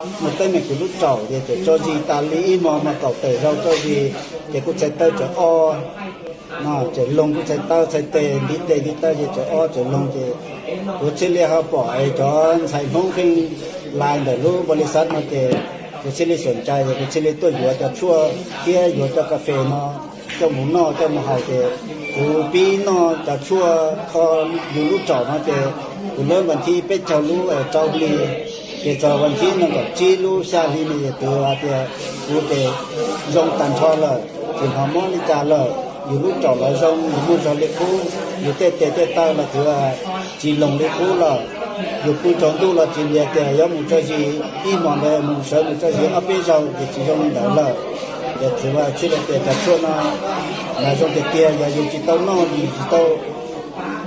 Mus teeb meem kuv lub tsaum ces tseem tso zis tas li ib hmo mas kaum tawm zaus tso zis, ces kuv txhais taw tseem o, no tseem loog kuv txhais taw, txhais tes ntiv tes ntiv taw ces tseem o tseem loog ces kuv thiaj li ho pom cov ntxhais Hmoob pheej lais ntawm lub npau li xab no ces kuv thiaj li xyuam ntshai ces kuv thiaj li tuaj yuav cov tshuaj thiab yuav cov kas fes no coj mus noj coj mus haus ces kuv pib noj cov tshuaj kho yus lub tsaum no ces kuv lawb vas thib peb caug lub rau hli, ces txog vas thib nees nkaum tsib lub xya hli no ces twb hais tias kuv ces zoo tag nrho lawm, tsis hnov mob li cas lawm, yus lub tsaum los zoo, yus muaj zog li qub, yus tej tes tej taw los twb tsis loog li qub lawm. Yus pw tsaus ntuj los tsis li tias yuav mus tso zis ib hmos ntawd mus sawv mus tso zis ob peb zaug ces tsis zoo li ntawd lawm. Ces txiv Vaj thiaj li tias cov tshuaj no mas zoo tiag tiag, yog yus tsis tau noj yus tsis tau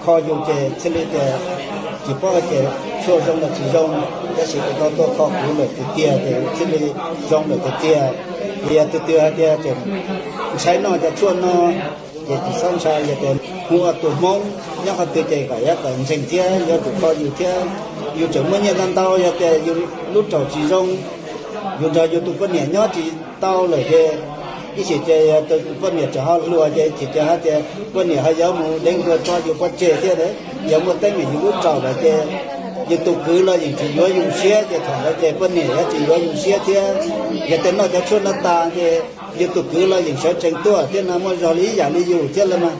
kho yus ces thiaj li tias tsis paub hais tias tshuaj zoo los tsis zoo, tab sis kuv tau tuaj kho kuv lawm tiag tiag ces thiaj li zoo lawm tiag tiag. Ces yog tus twg hais tias tseem ntshai noj cov tshuaj no ces tsis txhob ntshai, yog tias hu ua tus Hmoob nyob qhov twg ces kom yuav kom ntseeg thiab yuav tsum kho yus thiab. Yus tseem muaj nyiaj ntau ntau, yog tias yus lub tsaum tsis zoo, yus nrog yus tus poj niam nyob tsis tau lawm ces ib sim ces yog tus poj niam tseem ho hluas ces ib sim ces hais tias poj niam ho yuav mus deev hluas tso yus pov tseg thiab. Yog muaj teeb meem yus lub tsaum lawm ces yus tus kwv los yeej tsis yuav yus siab ces thaum ntawd ces poj niam yuav tsis yuav yus siab thiab. Yog tias noj cov tshuaj no tas ces yus tus kwv los yeej sawv tsees tuaj thiab no, muaj zog li ib yam li yus thiab lawm mas.